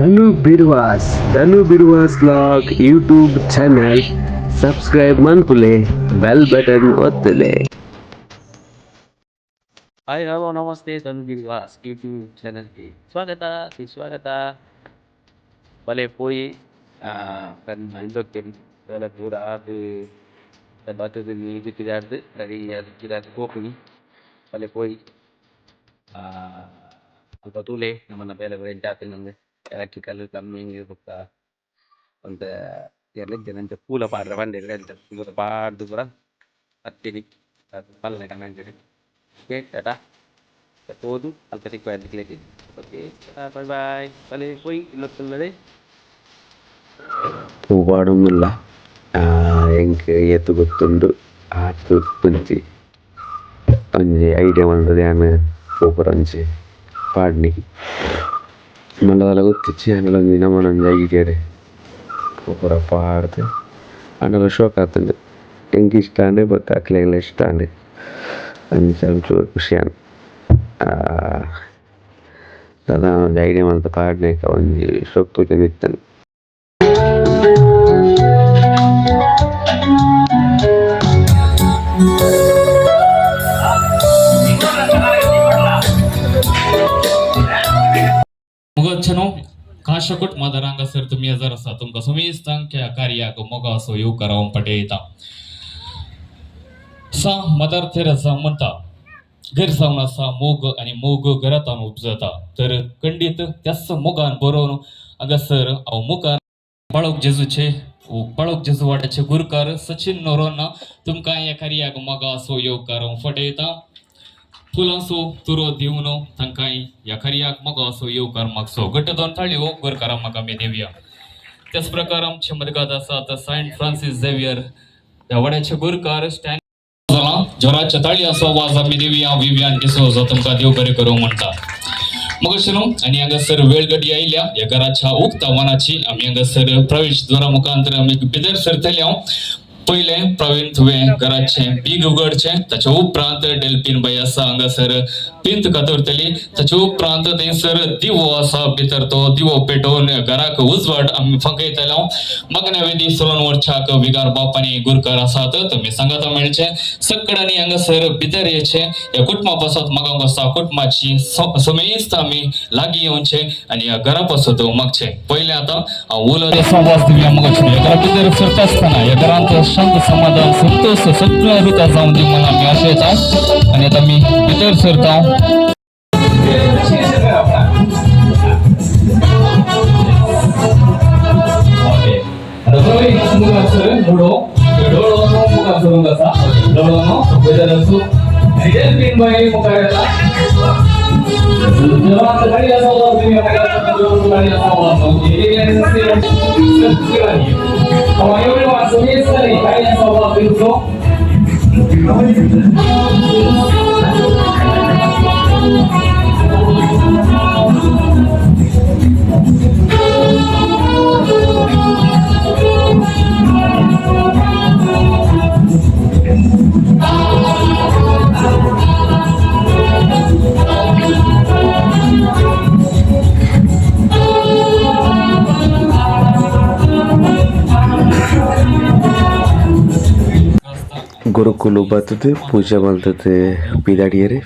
Dhanu Birwas, Dhanu Birwas vlog YouTube channel subscribe ಮನ್ಪುಲೆ, bell button ಒತ್ತುಲೆ. Hi, hello, ನಮಸ್ತೆ. Dhanu Birwas YouTube ಚಾನಲ್ಗೆ ಸ್ವಾಗತ, ಸುಸ್ವಾಗತ. ಬಲೆ ಪೋಯಿ ಇಂದೊಕ್ಕೆನ್ ಬೇಲೆ ಪೂರ ಆದ್, ಬತ್ತುದು ನೀರು ಪಿದಾಡ್ದ್ ರೆಡಿ ಆದ್ ಪಿದಾಡ್ದ್ ಪೋಪುನಿ. ಬಲೆ ಪೋಯಿ, ಅಲ್ಪ ತೂಲೆ ನಮನ ಬೇಲೆ ಪೂರ ಎಂಚ ಆತುಂಡು. ಎಲೆಕ್ಟ್ರಿಕಲ್, ಪ್ಲಂಬಿಂಗ್ ಬೊಕ್ಕ ಒಂತೆ ಎರ್ಲ ಅಂಚ ಪೂಲ ಪಾಡ್ರೆ ಪಂಡೆರ್. ಅಂಚ ಪೂರ ಪಾಡ್ದ್ ಪೂರ ಬತ್ತಿನಿ ಪಲ್ಲೆ ಕಮೆಂಟ್. ಓಕೆ, ಟಾಟಾ. ಪೋದು ಅಲ್ಪ ತಿಕ್ಕುವ ನಿಕ್ಲೆಗ್. Okay, bye bye. ಬಲೆ ಪೋಯಿ ಇಲ್ಲೊತ್ತುಲ್ಲದೆ. ಪೂ ಪಾಡೊಂದುಲ್ಲ. ಎಂಕ್ ಏತ್ ಗೊತ್ತುಂಡು ಆತ್ ಒಂಜಿ ಒಂಜಿ ಐಡಿಯಾ ಮಲ್ತುದು ಯಾನ್ ಪೂ ಪೂರ ಒಂಜಿ ಪಾಡ್ನಿ. ಮಲ್ಲ ದಾಲ ಗೊತ್ತಿಜ್ಜಿ, ಆಂಡಲ ಒಂಜಿ ನಮನ ಒಂಜಿ ಐಡಿಯಾಡ್ ಪೂ ಪೂರ ಪಾಡ್ದ್ ಆಂಡಲ ಶೋಕ್ ಆತುಂಡು. ಎಂಕ್ ಇಷ್ಟ ಆಂಡ್, ಬೊಕ್ಕ ಅಕ್ಲೆಗ್ಲ ಇಷ್ಟ ಆಂಡ್. ಅಂಚ ಒಂಚೂರು ಖುಷಿ ಆಂಡ್. ದಾದ ಒಂಜಿ ಐಡಿಯಾ ಮಲ್ತ್ ಪಾಡ್ನೆಕ ಒಂಜಿ ಶೋಕ್ ತೋಜೊಂದಿತ್ತುಂಡು. मुगच्छनो काशकूट मदरांगासर तुमी हजर आसा. तुमकां समेस्तांक ह्या कार्याक मोगासो येवकार हांव पटयता. सा मदर तेरेसा म्हणटा, घर जावन आसा मोग आनी मोग घरांत उपजता. तर खंडीत त्याच मोगान बरोवन हांगासर हांव मुखार बाळक जेजूचे, बाळक जेजू वाड्याचे गुरकार सचिन नोरोना, तुमकां ह्या कार्याक मोगासो येवकार हांव फटयता. फुलांचो तुरो दिवन तांकां ह्या कार्याक मोगासो येवकार मागचो. घट्ट दोन थाळयो गुरकारां म्हाका आमी दिवया. त्याच प्रकार आमचे मदगात आसात सेंट फ्रांसीस झेवियर ह्या वाड्याचे गुरकार स्टॅन जाला. जोराच्या ताळयांचो आवाज आमी दिवया. विव्यान डिसोजा तुमकां देव बरें करूं म्हणटा. मग न्हू आनी हांगासर वेळ घडी आयल्या ह्या घराच्या उक्तावणाची. आमी हांगासर प्रवेश द्वारा मुखांतर आमी भितर सरतले. हांव पयलें प्रवीण तुवें घराचें बीग उगडचें, ताच्या उपरांत डेल्फीन बाई आसा हांगासर पिंत कातरतली, ताच्या उपरांत थंयसर दिवो आसा भितर, तो दिवो पेटोवन घराक उजवाड आमी फकयतले. मग्न वेदी सोलोन वरच्याक विगार बाप आनी गुरकार आसात, तुमी सांगाता मेळचे. सगळ्यांनी हांगासर भितर येचे. ह्या कुटुंबा पासत मागोंक आसा, कुटुंबाची समेस्त आमी लागीं येवचे आनी ह्या घरा पासत मागचे. पयलें आतां हांव उलो संवाद दिवया. मग ह्या घरा भितर सरता आसतना ह्या घरांत शांत, समाधान, संतोष सगळें रुता जावन दी म्हणून आमी आशयता आनी आतां आमी भितर सरता. ओके, मुखार सर मुडो डोळो मुखार सरूंक आसा. डोळो भितर आनी डेल्फीन बाई मुखार येता. जवान गाडी आसा, गाडी आसा. एवढं समेस्तरी गाडी आसा दिवचो. ಗುರುಕುಲು ಬತ್ತುದು ಪೂಜೆ ಮಲ್ತುದು ಪಿದಾಡಿಯೆರ್.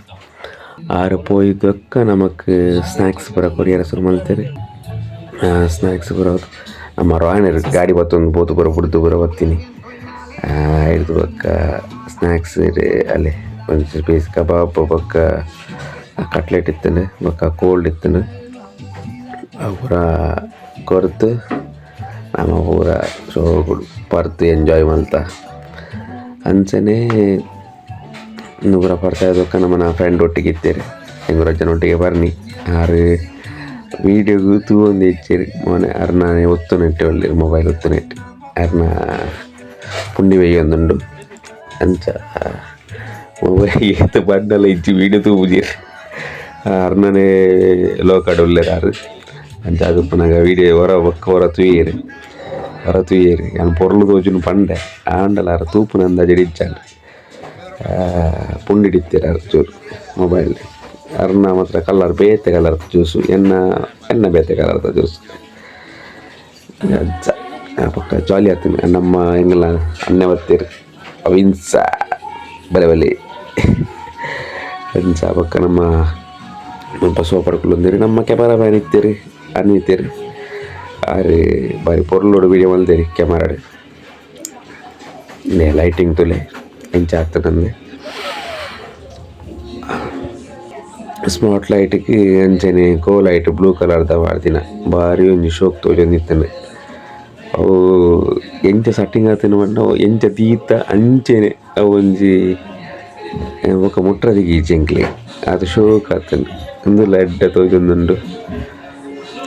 ಆರು ಪೋಯಿದೊಕ್ಕ ನಮಕ್ ಸ್ನ್ಯಾಕ್ಸ್ ಪೂರ ಕೊರಿಯರೆ ಶುರು ಮಲ್ತೆರ್. ಸ್ನ್ಯಾಕ್ಸ್ ಪೂರ ನಮ್ಮ ರಾಯಣರ್ ಗಾಡಿ ಬತ್ತೊಂದು ಪೋತು ಪೂರ ಬುಡ್ದು ಪೂರ ಬತ್ತೀನಿ. ಐಡ್ದ್ ಬೊಕ್ಕ ಸ್ನ್ಯಾಕ್ಸ್ ಅಲ್ಲೇ ಒಂಜಿ ಪೀಸ್ ಕಬಾಬ್ ಬೊಕ್ಕ ಕಟ್ಲೆಟ್ ಇತ್ತುಂಡು, ಬೊಕ್ಕ ಕೋಲ್ಡ್ ಇತ್ತುಂಡು. ಅವು ಪೂರ ಕೊರ್ದು ನಮ ಪೂರ ಶೋಕುಡು ಪರ್ದು ಎಂಜಾಯ್ ಮಲ್ತ. ಅಂಚನೆ ಇಂದು ಪೂರ ಪರ್ತಾಯ ಬೊಕ್ಕ ನಮನ ಫ್ರೆಂಡ್ ಒಟ್ಟಿಗೆ ಇತ್ತೆರ್, ಎಂಕುಲು ಬರ್ನಿ. ಆರು ವೀಡಿಯೋಗು ತೂವೊಂದು ಇಜ್ಜೆರ್ ಮೋನೆ ಅರ್ನ ಒತ್ತುನೆಟ್ ಒಲ್ಲೆರ್, ಮೊಬೈಲ್ ಒತ್ತುನೆಟ್ ಅರ್ನ ಪುಂಡಿ ಬೆಯ್ಯೊಂದುಂಡು. ಅಂಚ ಮೊಬೈಲ್ ಏತ್ ಪಂಡಲ ಇಜ್ಜಿ, ವೀಡಿಯೋ ತೂಪುಜೆರ್, ಅರ್ನನೇ ಲೋಕಡ್ ಉಲ್ಲೆರ್ ಆರ್. ಅಂಚ ಉಪ್ಪುನಗ ವೀಡಿಯೋ ಒರ ಬೊಕ್ಕ ಒರ ತೂಯೆರ್, ಒರ ತೂಯೆರ್. ಯಾನ್ ಪೊರ್ಲು ತೋಜುಂಡು ಪಂಡೆ, ಆಂಡಲ ಆರ್ ತೂಪುನ ಅಂದಾಜಿಡ್ ಇಜ್ಜಾಂಡ್. ಪುಂಡಿಡಿತ್ತೆರ್ ಆರ್ ಚೂರು ಮೊಬೈಲ್. ಅರ್ನ ಮಾತ್ರ ಕಲರ್ ಬೇತೆ ಕಲರ್ ಜ್ಯೂಸು, ಎನ್ನ ಎನ್ನ ಬೇತೆ ಕಲರ್ದ ಜ್ಯೂಸ್. ಅಂಚ ಬೊಕ್ಕ ಜಾಲಿ ಆತುಂಡು ನಮ್ಮ ಎಂಕಲ್ನ ಅಣ್ಣೆ ಬತ್ತೆರ್ ಅವಿನ್ಸ ಬಲೆ ಬಲೆ ಅಂಚ ಬೊಕ್ಕ ನಮ್ಮ ಮುಲ್ಪ ಸೋಫಾಡ್ ಕುಲ್ಲೊಂದೆರ್ ನಮ್ಮ ಕ್ಯಾಮರಾ ಮ್ಯಾನ್ ಇತ್ತೆರ್ ಅಣ್ಣೆ ಇತ್ತೆರ್ ಆರ್ ಬಾರಿ ಪೊರ್ಲುಡು ವೀಡಿಯೋ ಮಲ್ದೆರ್ ಕ್ಯಾಮರಾಡ್ ನೆ ಲೈಟಿಂಗ್ ತೂಲೆ ಎಂಚ ಆತುಂಡು ಸ್ಪಾಟ್ ಲೈಟ್ ಗ್ ಅಂಚನೆ ಕೋ light blue colour ದ ಪಾಡ್ದಿನ ಬಾರಿ ಒಂಜಿ ಶೋಕು ತೋಜೊಂದಿತ್ತುಂಡು ಅವು ಎಂಚ ಸೆಟ್ಟಿಂಗ್ ಆತುಂಡು ಪಂಡ ಎಂಚ ದೀತ ಅಂಚನೆ ಅವು ಒಂಜಿ ಬೊಕ ಮುಟ್ರದಿಗೆ ಇಜ್ಜಿ ಎಂಕ್ಲೆಗ್ ಆತ್ ಶೋಕು ಆತುಂಡು ಉಂದುಲ ಎಡ್ಡೆ ತೋಜೊಂದುಂಡು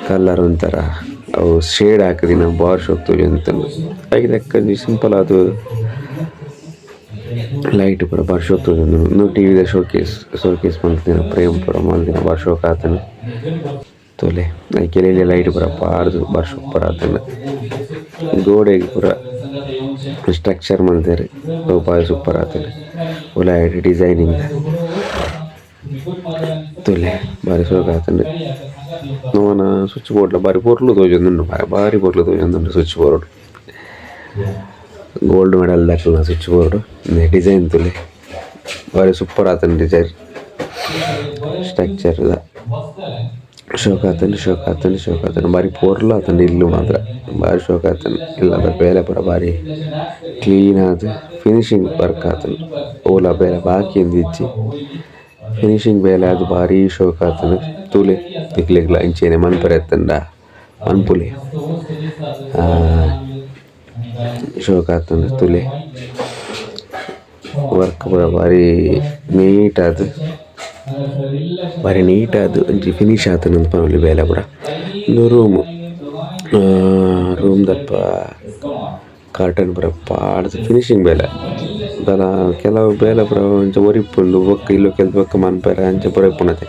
ಕಲರ್ ಒಂಥರ ಅವು ಶೇಡ್ ಹಾಕಿದಿನ ಬಾರಿ ಶೋಕು ತೋಜೊಂದಿತ್ತುಂಡು ಐಕ್ ತಕ್ಕಂಜಿ ಸಿಂಪಲ್ ಆದ್ ಲೈಟ್ ಪೂರ ಬಾರಿ ಶೋಕು ತೋಜೊಂದುಂಡು ಉಂದು ಟಿ.ವಿ ದ ಶೋಕೇಸ್ ಶೋಕೇಸ್ ಮಲ್ತಿನ ಫ್ರೇಮ್ ಪೂರ ಮಲ್ದಿನ ಬಾರಿ ಶೋಕು ಆತುಂಡು ತೂಲೆ ಐಕ್ ಎಲ್ಯ ಎಲ್ಯ ಲೈಟ್ ಪೂರ ಪಾಡ್ದ್ ಬಾರಿ ಸೂಪರ್ ಆತುಂಡು ಗೋಡೆಗ್ ಪೂರ ಸ್ಟ್ರಕ್ಚರ್ ಮಲ್ದೆರ್ ಅವು ಬಾರಿ ಸೂಪರ್ ಆತುಂಡು ಉಲಾಯಿಡ್ ಡಿಸೈನಿಂಗ್ ತೂಲೆ ಬಾರಿ ಶೋಕು ಆತುಂಡು ನಮನ ಸ್ವಿಚ್ ಬೋರ್ಡ್ ಲ ಬಾರಿ ಪೊರ್ಲು ತೋಜೊಂದುಂಡು ಮಾರ್ರೆ ಬಾರಿ ಪೊರ್ಲು ತೋಜೊಂದುಂಡು switch board gold medal ದಕಲ್ನ switch board design ತೂಲೆ ಬಾರಿ ಸೂಪರ್ ಆತುಂಡು ಡಿಸೈನ್ ಸ್ಟ್ರಕ್ಚರ್ ದ ಶೋಕು ಆತುಂಡು ಶೋಕು ಆತುಂಡು ಶೋಕು ಆತುಂಡು ಬಾರಿ ಪೊರ್ಲು ಆತುಂಡು ಇಲ್ಲ್ ಮಾತ್ರ ಬಾರಿ ಶೋಕು ಆತುಂಡು ಇಲ್ಲದ ಬೇಲೆ ಪೂರ ಬಾರಿ ಕ್ಲೀನ್ ಆದ್ ಫಿನಿಶಿಂಗ್ ವರ್ಕ್ ಆತುಂಡು ಒವ್ಲ ಬೇಲೆ ಬಾಕಿ ಇಂದ್ ಇಜ್ಜಿ ಫಿನಿಶಿಂಗ್ ಬೇಲೆ ಆದ್ ಬಾರಿ ಶೋಕು ಆತುಂಡು ತೂಲೆ ನಿಕ್ಲೆಗ್ಲ ಇಂಚೆನೆ ಮನ್ಪರೆ ಇತ್ತುಂಡ ಮನ್ಪುಲೆ ಶೋಕು ಆತುಂಡು ತೂಲೆ ವರ್ಕ್ ಪೂರ ಬಾರಿ ನೀಟ್ ಆದ್ ಬಾರಿ ನೀಟ್ ಆದ್ ಒಂಜಿ ಫಿನಿಶ್ ಆತುಂಡು ಅಂದ್ ಪನೊಲಿ ಬೇಲೆ ಪೂರ ಉಂದು ರೂಮ್ ರೂಮ್ ದಲ್ಪ ಕರ್ಟನ್ ಪೂರ ಪಾಡ್ದ್ ಫಿನಿಶಿಂಗ್ ಬೇಲೆ ದಾಲ ಕೆಲವು ಬೇಲೆ ಪೂರ ಒಂಚ ಒರಿಪುಂಡು ಬೊಕ್ಕ ಇಲ್ಲೊಕೆಲ್ದ್ ಬೊಕ್ಕ ಮನ್ಪೆರೆ ಅಂಚ ಪೂರ ಇಪ್ಪುಂಡತೆ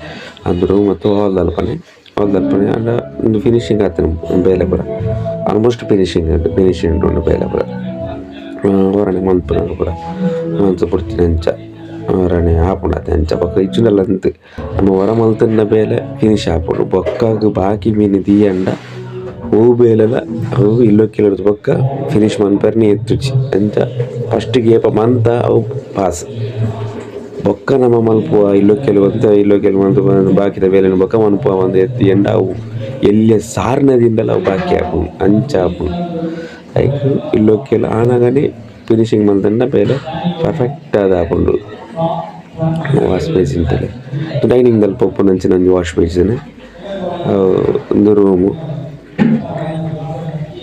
ಅಂದ್ ರೂಮ್ ಅತ್ತ್ ಹಾಲ್ ದಲ್ಪನೆ ಹಾಲ್ ದಲ್ಪನೆ ಆಂಡ ಉಂದು ಫಿನಿಶಿಂಗ್ ಆತುಂಡು ಬೇಲೆ ಪೂರ ಆಲ್ಮೋಸ್ಟ್ ಫಿನಿಶಿಂಗ್ ಫಿನಿಶಿಂಗ್ ಉಂಡು ಬೇಲೆ ಪೂರ ಒರಾನೆ ಮನ್ಪುನಗ ಪೂರ ಮಂತ್ ಬೊಡ್ಚಿನಂಚ ಒರಾನೆ ಆಪುಂಡತೆ ಅಂಚ ಬೊಕ್ಕ ಇಜ್ಜಿಂಡಲ ಅಂತ್ ನಮ ಒರ ಮಲ್ತುಂಡ ಬೇಲೆ ಫಿನಿಶ್ ಆಪುಂಡು ಬೊಕ್ಕಗ್ ಬಾಕಿ ಮಿನಿ ದೀಯಂಡ ಒವು ಬೇಲೆಲ ಅವು ಇಲ್ಲೊಕ್ಕೆಲ್ ಬೊಕ್ಕ ಫಿನಿಶ್ ಮನ್ಪೆರೆನೆ ಎತ್ತುಜಿ ಅಂಚ ಫಸ್ಟ್ ಗ್ ಏಪ ಮಂತ ಅವು ಪಾಸ್ ಬೊಕ್ಕ ನಮ ಮನ್ಪುವ ಇಲ್ಲೊಕ್ಕೆಲ್ ಒಂತೆ ಇಲ್ಲೊಕ್ಕೆಲ್ ಮಂತ್ ಬಾಕಿದ ಬೇಲೆನ್ ಬೊಕ್ಕ ಮನ್ಪುವ ಪಂದ್ ಎತ್ತಿಯಂಡ ಅವು ಎಲ್ಯ ಸಾರ್ನ ದೀಂಡಲ ಅವು ಬಾಕಿ ಆಪುಂಡು ಅಂಚ ಆಪುಂಡು ಐಕ್ ಇಲ್ಲೊಕ್ಕೆಲ್ ಆನಗನೆ ಫಿನಿಶಿಂಗ್ ಮಲ್ತುಂಡ ಬೇಲೆ ಪರ್ಫೆಕ್ಟ್ ಆದ್ ಆಪುಂಡು ವಾಶ್ ಬೇಸಿನ್ ತೂಲೆ ಡೈನಿಂಗ್ ದಲ್ಪ ಉಪ್ಪುನಂಚಿನ ಒಂಜಿ ವಾಶ್ ಬೇಸಿನ್ ಉಂದು ರೂಮು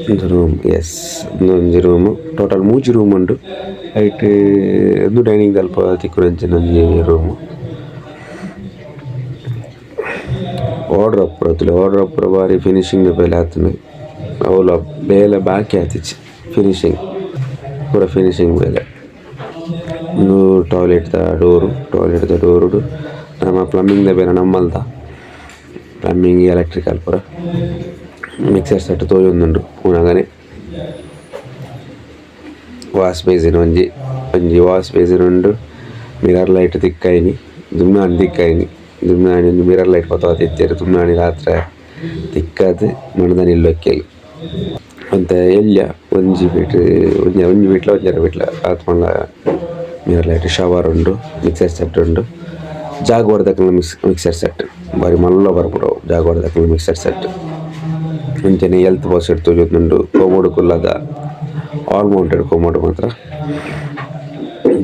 ಉಂದು ರೂಮ್ ಎಸ್ ಉಂದು ಒಂಜಿ ರೂಮು ಟೋಟಲ್ ಮೂಜಿ ರೂಮ್ ಉಂಡು ಐಟ್ ಉಂದು ಡೈನಿಂಗ್ ದಲ್ಪ ತಿಕ್ಕುನಂಚಿನ ಒಂಜಿ ರೂಮು ವಾರ್ಡ್ರೋಬ್ ಪೂರ ತೂಲೆ ವಾರ್ಡ್ರೋಬ್ ಪೂರ ಬಾರಿ ಫಿನಿಶಿಂಗ್ ದ ಬೇಲೆ ಆತುಂಡು ಅವ್ಲ ಬೇಲೆ ಬಾಕಿ ಆತಿಜಿ ಫಿನಿಶಿಂಗ್ ಪೂರ ಫಿನಿಶಿಂಗ್ ಬೇಲೆ ಉಂದು ಟಾಯ್ಲೆಟ್ ದ ಡೋರ್ ಟಾಯ್ಲೆಟ್ ದ ಡೋರ್ ಡು ನಮ ಪ್ಲಂಬಿಂಗ್ ದ ಬೇಲೆ ನಮ್ಮಲ್ದ ಪ್ಲಂಬಿಂಗ್ ಎಲೆಕ್ಟ್ರಿಕಲ್ ಪೂರ ಮಿಕ್ಸರ್ ಸೆಟ್ ತೋಜೊಂದುಂಡು ತೂನಗನೆ ವಾಶ್ ಬೇಸಿನ್ ಒಂಜಿ ಒಂಜಿ ವಾಶ್ ಬೇಸಿನ್ ಉಂಡು ಮಿರರ್ ಲೈಟ್ ತಿಕ್ಕಾಯಿನಿ ದುಮ್ನಾನಿ ತಿಕ್ಕಾಯಿನಿ ದುಮ್ನಾನಿ ಒಂಜಿ ಮಿರರ್ ಲೈಟ್ ಪತೊಂದಿತ್ತೆರ್ ದುಮ್ನಾನಿ ರಾತ್ರೆ ತಿಕ್ಕಾದ್ ಮನದಾನಿ ಇಲ್ಲೊಕ್ಕೆಲ್ ಒಂತೆ ಎಲ್ಯ ಒಂಜಿ ಫೀಟ್ ಒಂಜಿ ಒಂಜಿ ಫೀಟ್ಲ ಒಂಜರೆ ಫೀಟ್ಲ ಆತ್ ಮಲ್ಲ mirror light shower ಉಂಡು ಮಿಕ್ಸರ್ ಸೆಟ್ ಉಂಡು ಜಾಗ್ವಾರ್ ದಕಲ್ನ ಮಿಕ್ಸರ್ ಸೆಟ್ ಬಾರಿ ಮಲ್ಲ ಬರ್ಪುಂಡು ಅವು ಜಾಗ್ವಾರ್ ದಕಲ್ನ ಮಿಕ್ಸರ್ ಸೆಟ್ ಅಂಚನೆ ಎಲ್ತ್ ಬಾಕ್ಸ್ ತೋಜೊಂದುಂಡು ಕೋಮೋಡ್ ಕುಲ್ಲದ ಆಲ್ ಮೌಂಟೆಡ್ ಕೋಮೋಡ್ ಮಾತ್ರ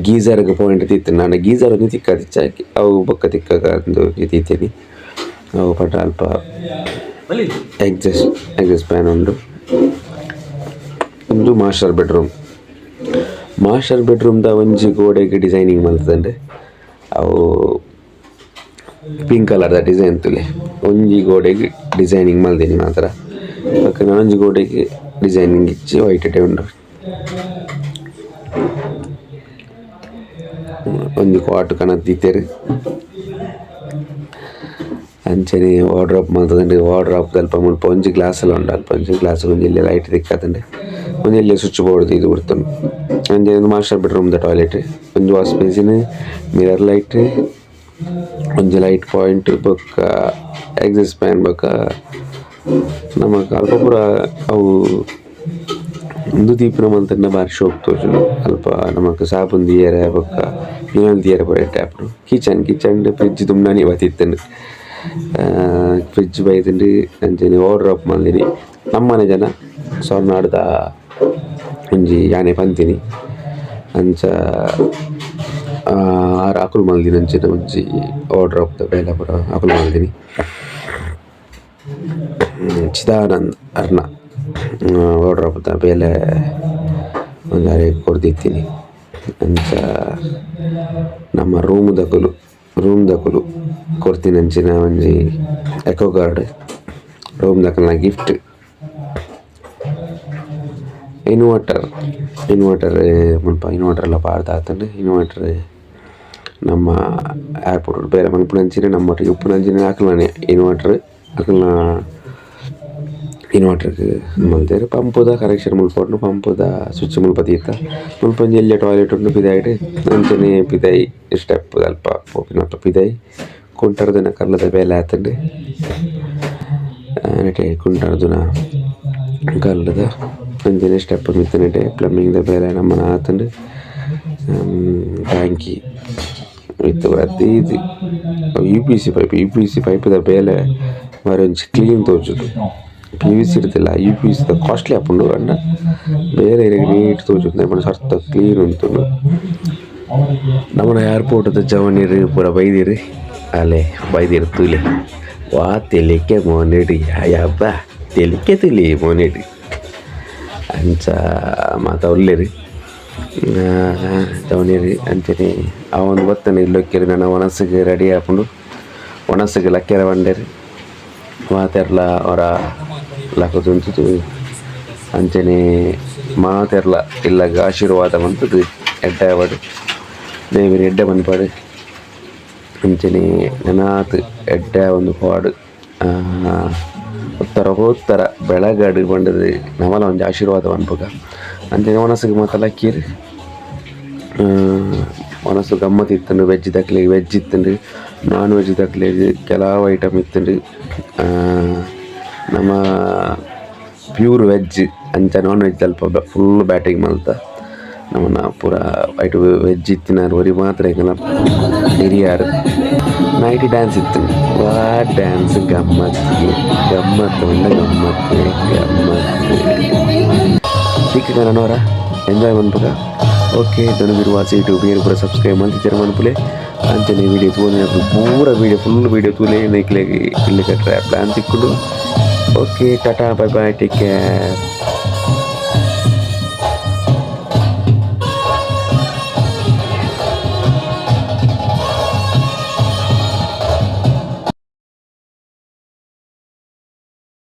ಗೀಸರ್ ಗ್ ಪಾಯಿಂಟ್ ದೀತ್ಂಡ್ ಆಂಡ ಗೀಸರ್ ಒಂಜಿ ತಿಕ್ಕದಿಜ್ಜಿ ಅವು ಬೊಕ್ಕ ತಿಕ್ಕಗ ಅಂದ್ ದೀತೆನಿ ಅವು ಪಂಡ ಅಲ್ಪ exhaust exhaust fan ಉಂಡು ಉಂದು master bedroom master bedroom ದ ಒಂಜಿ ಗೋಡೆಗ್ ಡಿಸೈನಿಂಗ್ ಮಲ್ತ್ದ್ಂಡ್ ಅವು ಪಿಂಕ್ ಕಲರ್ ದ ಡಿಸೈನ್ ತೂಲೆ ಒಂಜಿ ಗೋಡೆಗ್ ಡಿಸೈನಿಂಗ್ ಮಲ್ದಿನಿ ಮಾತ್ರ ಬೊಕ ನನೊಂಜಿ ಗೋಡೆಗ್ ಡಿಸೈನಿಂಗ್ ಇಜ್ಜಿ ವೈಟ್ ಡೇ ಉಂಡು ಒಂಜಿ ಕ್ವಾಟ್ ಕನತ್ ದೀತೆರ್ ಅಂಚನೆ ವಾರ್ಡ್ರೋಬ್ ಮಲ್ತ್ದ್ಂಡ್ ವಾರ್ಡ್ರೋಬ್ ದಲ್ಪ ಮುಲ್ಪ ಒಂಜಿ ಗ್ಲಾಸ್ ಲ ಉಂಡು ಅಲ್ಪ ಒಂಜಿ ಗ್ಲಾಸ್ ಒಂಜಿ ಎಲ್ಯ ಲೈಟ್ ತಿಕ್ಕದ್ಂಡ್ ಒಂಜಿ ಎಲ್ಯ ಸ್ವಿಚ್ ಬೋರ್ಡ್ ದೀದ್ ಕೊರ್ತುಂಡು ಅಂಚನೆ ಉಂದು ಮಾಸ್ಟರ್ ಬೆಡ್ರೂಮ್ ದ ಟಾಯ್ಲೆಟ್ ಒಂಜಿ wash basin mirror light ಒಂಜಿ ಲೈಟ್ ಪಾಯಿಂಟ್ ಬೊಕ್ಕ ಎಕ್ಸಾಸ್ಟ್ ಫ್ಯಾನ್ ಬೊಕ್ಕ ನಮಕ್ ಅಲ್ಪ ಪೂರ ಅವು ಉಂದು ದೀಪುನ ಮಂತುಂಡ ಬಾರಿ ಶೋಕು ತೋಜುಂಡು ಅಲ್ಪ ನಮಕ್ ಸಾಬೂನ್ ದೀಯೆರೆ ಬೊಕ್ಕ ಪಿನೋಲ್ ದೀಯೆರೆ ಪೂರ ಎಡ್ಡೆ ಆಪುಂಡು. ಕಿಚನ್ ಕಿಚನ್ ಫ್ರಿಡ್ಜ್ ದುಂಬಾನಿ ಬತ್ತಿತ್ತುಂಡು ಫ್ರಿಡ್ಜ್ ಬೈದುಂಡು ಅಂಚನೆ ವಾರ್ಡ್ರೋಬ್ ಮಲ್ದಿನಿ ನಮ್ಮನೆ ಜನ ಸೊರ್ನಾಡ್ದ ಒಂಜಿ ಯಾನೆ ಪಂತಿನಿ ಅಂಚ ಆರ್ ಅಕುಲು ಮಲ್ದಿನಂಚಿನ ಒಂಜಿ ವಾರ್ಡ್ರೋಬ್ ದ ಬೇಲೆ ಪೂರ ಅಕುಲು ಮಲ್ದಿನಿ. ಚಿದಾನಂದ್ ಅರ್ನ ವಾರ್ಡ್ರೋಬ್ ದ ಬೇಲೆ ಒಂಜಿ ಅರೆಗ್ ಕೊರ್ದಿತ್ತಿನಿ. ಅಂಚ ನಮ್ಮ ರೂಮ್ ದಕುಲು ರೂಮ್ ದಕುಲು ಕೊರ್ತಿನಂಚಿನ ಒಂಜಿ ಎಕೊಗಾರ್ಡ್ ರೂಮ್ ದಕಲ್ನ ಗಿಫ್ಟ್. ಇನ್ವರ್ಟರ್ ಇನ್ವರ್ಟರ್ ಮುಲ್ಪ ಇನ್ವರ್ಟರ್ ಲ ಪಾಡ್ದ್ ಆತುಂಡು ಇನ್ವರ್ಟರ್ ನಮ್ಮ ಏರ್ಪೋರ್ಟ್ ಡ್ ಬೇಲೆ ಮನ್ಪುನಂಚಿನ ನಮ್ಮೊಟ್ಟಿಗೆ ಉಪ್ಪುನಂಚಿನ ಅಕಲ್ನನೆ ಇನ್ವರ್ಟರ್ ಅಕಲ್ನ ಇನ್ವರ್ಟರ್ ಗ್ ಮಲ್ದೆರ್ ಪಂಪುದ ಕನೆಕ್ಷನ್ ಮುಲ್ಪ ಉಂಡು ಪಂಪುದ ಸ್ವಿಚ್ ಮುಲ್ಪ ದೀತ ಮುಲ್ಪ ಒಂಜಿ ಎಲ್ಯ ಟಾಯ್ಲೆಟ್ ಉಂಡು ಪಿದಾಯ್ಡ್ ಅಂಚನೆ ಪಿದಾಯ್ ಸ್ಟೆಪ್ ಅಲ್ಪ ಪೋಪಿನಲ್ಪ ಪಿದಾಯ್ ಕುಂಟರ್ದಿನ ಕಲ್ಲುದ ಬೇಲೆ ಆತುಂಡು ನೆಟೆ ಕುಂಟರ್ದಿನ ಕಲ್ಲುದ ಅಂಚನೆ ಸ್ಟೆಪ್ ಮಿತ್ತ್ ನೆಟೆ ಪ್ಲಂಬಿಂಗ್ ದ ಬೇಲೆ ನಮನ ಆತುಂಡು ಟ್ಯಾಂಕಿ ಮಿತ್ತ್ ಪೂರ ದೀದ್ UPC pipe UPC pipe ದ ಬೇಲೆ ಬಾರಿ ಒಂಜಿ ಕ್ಲೀನ್ ತೋಜುಂಡು ಪಿ.ವಿ.ಸಿ ಡ್ಲ ಯು.ಪಿ.ಸಿ ದ ಕಾಸ್ಟ್ಲಿ ಆಪುಂಡು ಆಂಡ ಬೇಲೆ ಇರೆಗ್ ನೀಟ್ ತೋಜುಂಡು ದಾಯೆ ಪಂಡ ಸರ್ತ ಕ್ಲೀನ್ ಉಂತುಂಡು. ನಮನ ಏರ್ಪೋರ್ಟ್ ದ ಜವನೆರ್ ಪೂರ ಬೈದೆರ್ ಅಲೆ ಬೈದೆರ್ ತೂಲೆ ವಾ ತೆಲಿಕೆ ಮೋನೆಡ್ ಯಬ್ಬ ತೆಲಿಕೆ ತೂಲೆ ಮೋನೆಡ್ ಅಂಚ ಮಾತ ಉಲ್ಲೆರ್ ಜವನೆರ್ ಅಂಚನೆ ಅವೊಂದು ಬತ್ತುಂಡು ಇಲ್ಲೊಕ್ಕೆರ್ ನನ ವನಸುಗ್ ರೆಡಿ ಆಪುಂಡು ವನಸುಗ್ ಲಕ್ಕೆರೆ ಪಂಡೆರ್ ಮಾತೆರ್ಲ ಒರ ಲಕುದು ಉಂತುದು ಅಂಚನೆ ಮಾತೆರ್ಲ ಇಲ್ಲಗ್ ಆಶೀರ್ವಾದ ಮಂತುದು ಎಡ್ಡೆ ಆವಡ್ ದೇವೆರ್ ಎಡ್ಡೆ ಮನ್ಪಡ್ ಅಂಚನೆ ನನಾತ್ ಎಡ್ಡೆ ಆವೊಂದು ಪೋವಡ್ ಉತ್ತರ ಬೆಳಗಡ್ ಪಂಡುದು ನಮಲ ಒಂಜಿ ಆಶೀರ್ವಾದ ಮನ್ಪುಗ ಅಂಚನೆ ವನಸುಗ್ ಮಾತ ಲಕ್ಕಿಯೆರ್ ವನಸು ಗಮ್ಮತ್ ಇತ್ತುಂಡು ವೆಜ್ ದಕ್ಲೆಗ್ ವೆಜ್ ಇತ್ತುಂಡು ನಾನ್ ವೆಜ್ ದಕ್ಲೆಗ್ ಕೆಲವು ಐಟಮ್ ಇತ್ತುಂಡು ನಮ ಪ್ಯೂರ್ ವೆಜ್ ಅಂಚ ನಾನ್ ವೆಜ್ ದಲ್ಪ ಫುಲ್ ಬ್ಯಾಟಿಂಗ್ ಮಲ್ತ ನಮನ ಪೂರ ಐಟ್ ವೆಜ್ ಇತ್ತಿನಾರ್ ಒರಿ ಮಾತ್ರ ಎಂಕಲ್ನ ಹಿರಿಯಾರ್ ನೈಟ್ ಡ್ಯಾನ್ಸ್ ಇತ್ತುಂಡು ವಾ ಡ್ಯಾನ್ಸ್ ಗಮ್ಮತ್ ಗಮ್ಮತ್ ಪಂಡ ಗಮ್ಮತ್ ಗಮ್ಮತ್ ತಿಕ್ಕುಗ ನನೊರ ಎಂಜಾಯ್ ಮನ್ಪುಗ. ಓಕೆ ಧನುವೀರ್ ವಾಸಿ ಯೂಟ್ಯೂಬ್ ಏರ್ ಪೂರ ಸಬ್ಸ್ಕ್ರೈಬ್ ಮಲ್ತಿಜೆರ್ ಮನ್ಪುಲೆ ಅಂಚನೆ ವೀಡಿಯೋ ತೂವೊಂದಿನಕುಲು ಪೂರ ವೀಡಿಯೋ ಫುಲ್ ವೀಡಿಯೋ ತೂಲೆ ನಿಕ್ಲೆಗ್ ಇಲ್ಲ್ ಕಟ್ಟರೆ ಪ್ಲಾನ್ ತಿಕ್ಕುಂಡು. Okay, tata, bye bye, take care.